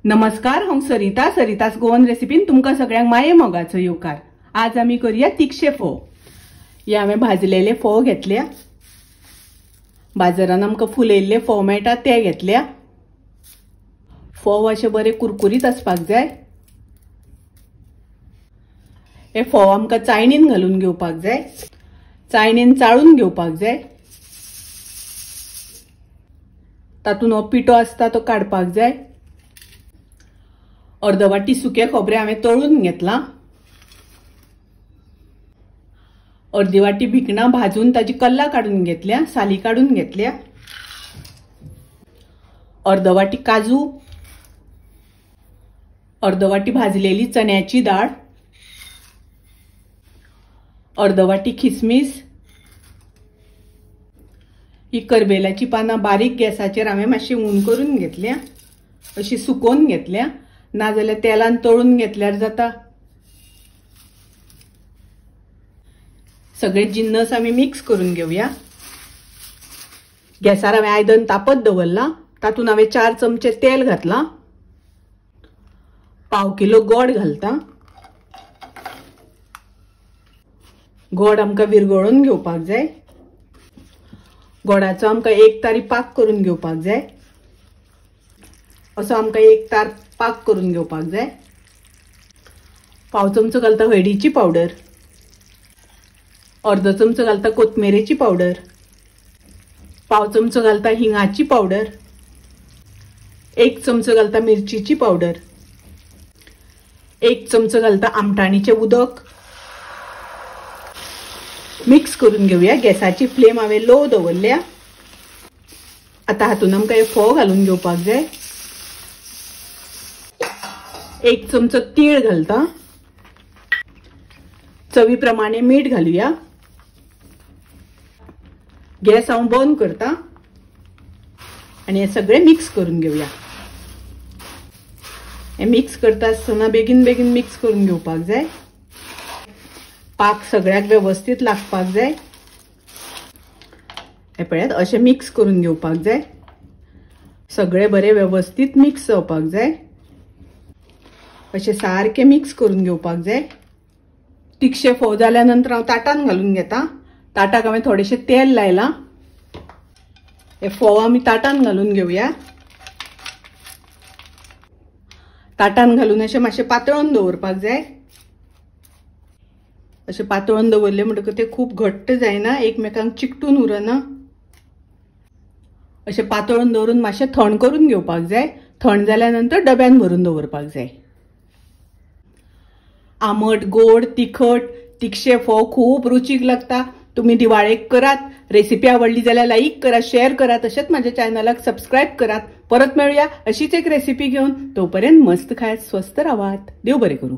नमस्कार, हांव सरिता, सरितास गोवन रेसिपीन तुमकां सगळ्यांक माये मोगाचो येवकार। आज आमी करूया तिखशे फोव। हे हांवें भाजलेले फोव घेतल्या, बाजारान आमकां फुलयल्ले फोव मेळटा ते घेतल्या। फोव अशे बरे कुरकुरीत आसपाक जाय। हे फोव आमकां चायणीन घालून घेवपाक जाय, चायणीन चाळून घेवपाक जाय। तातूंत हो पिठो आसता तो काडपाक जाय। अर्द वाटी सुके खोबरें हांवें तळून घेतलां। अर्दी वाटी भिकणां भाजून ताजी कल्ला काडून घेतल्या, साली काडून घेतल्या। अर्द वाटी काजू, अर्द वाटी भाजलेली चण्याची डाळ, अर्द वाटी खिसमीस। ही करबेलाची पानां बारीक गॅसाचेर हांवें मातशी हून करून घेतल्या, अशी सुकोवन घेतल्या, नाजाल्यार तेलान तळून घेतल्यार जाता। सगळे जिन्नस आमी मिक्स करून घेवया। गॅसार हांवें आयदन तापत दवरलां, तातूंत हांवें 4 चमचे तेल घातलां, 1/4 किलो गोड घालता। गोड आमकां विरगळून घेवपाक जाय। गोडाचो आमकां 1 तारी पाक करून घेवपाक जाय, असो आमकां 1 तार पाक करून घेवपाक जाय। 1/4 चमचो घालता हळदीची पावडर, अर्द चमचो घालता कोथमिरेची पावडर, 1/4 चमचो घालता हिंगाची पावडर, 1 चमचो घालता मिरचीची पावडर, 1 चमचो घालता आमटाणीचें उदक। मिक्स करून घेवया। गॅसाची फ्लेम हांवें लो दवरल्या। आतां हातूंत आमकां हे फोव घालून घेवपाक जाय। 1 चमचो तीळ घालता, चवी प्रमाणे मीठ घालूया। गॅस हांव बंद करता आनी हे सगळे मिक्स करून घेवया। हे मिक्स करता आसतना बेगीन बेगीन मिक्स करून घेवपाक जाय। पाक सगळ्याक वेवस्थीत लागपाक जाय। हे पळयात, अशें मिक्स करून घेवपाक जाय। सगळे बरे वेवस्थीत मिक्स जावपाक जाय। अशें सारकें मिक्स करून घेवपाक जाय। तिखशे फोव जाल्या नंतर हांव ताटान घालून घेता। ताटाक हांवें थोडेशें तेल लायलां। हे फोव आमी ताटान घालून घेवया। ताटान घालून अशें मातशें पातळून दवरपाक जाय। अशें पातळून दवरलें म्हणटकच ते खूब घट्ट जायना, एकमेकांक चिकटून उरना। अशें पातळून दवरून मातशें थंड करून घेवपाक जाय। थंड जाल्या नंतर डब्यान भरून दवरपाक जाय। आमट, गोड, तिखट तिखशे फोव खूब रुचीक लागता। तुमी दिवाळेक करात। रेसिपी आवडली जाल्यार लाईक करा, शेअर करा, तशेंच माझ्या चॅनलाक सबस्क्राईब करात। परत मेळुया अशीच एक रेसिपी घेवन। तोपर्यंत मस्त खायात, स्वस्थ रावात। देव बरें करूं।